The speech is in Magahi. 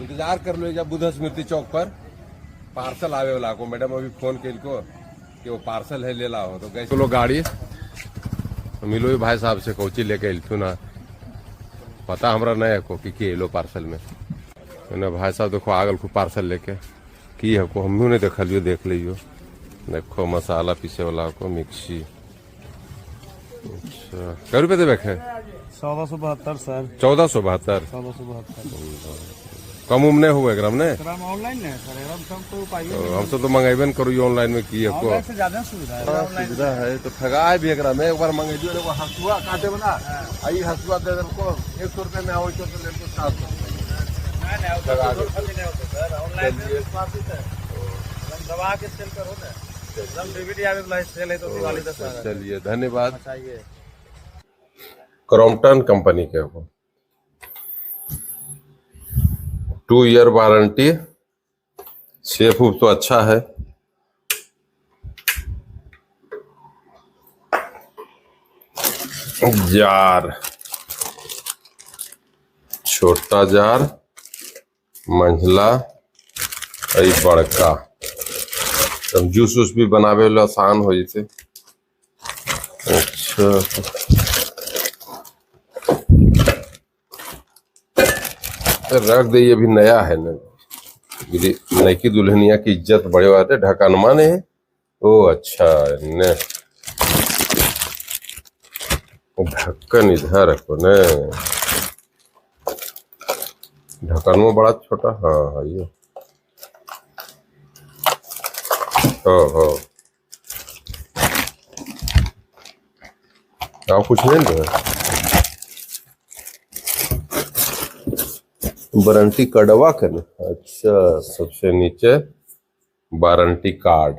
इंतजार कर लो जब बुद्ध स्मृति चौक पर पार्सल आवे वाला को। मैडम अभी फोन कल को कि वो पार्सल है ले लाओ। तो गए लोग गाड़ी मिलो ही भाई साहब से कौची लेके अल्थू ना, पता हमरा नहीं है को कि एलो पार्सल में। मैंने भाई साहब देखो आगल को पार्सल लेके की है को, हमहू नहीं देखलियो, देख लियो। देखो मसाला पीसे वाला को मिक्सी। अच्छा कै रुपये देवे है? 1472 सर। 1472। 1472। कम उम नहीं हुआ एकरा में? एकरा में ऑनलाइन नहीं है सर, एकरा में कम कोई उपाय तो हम सब तो मंगेबे न करू ऑनलाइन में की है को। ऑनलाइन से ज्यादा सुविधा है। हाँ, सुविधा है तो ठगाए भी एकरा में। एक बार मंगेलियो एगो हसुआ काटे वाला, आ ई हसुआ दे देलको 100 रुपये में, आ ओइ तो लेलको 700 रुपये। नहीं, लगा दो। नहीं होते सर ऑनलाइन में। चलिए। विश्वासित है, एकदम दबा के सेल करो ना, एकदम डीवीडी आवे वाला सेल है तो दिवाली दशहरा चलिए धन्यवाद। चाहिए। क्रॉम्पटन कंपनी के हो, 2 ईयर वारंटी, सेफ उफ तो अच्छा है। जार, छोटा जार, मंझला और बड़का। तब जूस वूस भी बनावे ला आसान हो जैसे। अच्छा रख दे, ये भी नया है ना। नई दुल्हनिया की इज्जत बड़े बात है, ढकनमा ने। ओ अच्छा ने ढक्कन इधर रखो ने, ढक्कन में बड़ा छोटा। हाँ हाँ ये हो हो आप कुछ नहीं दो। वारंटी कार्डवा करना। अच्छा सबसे नीचे वारंटी कार्ड।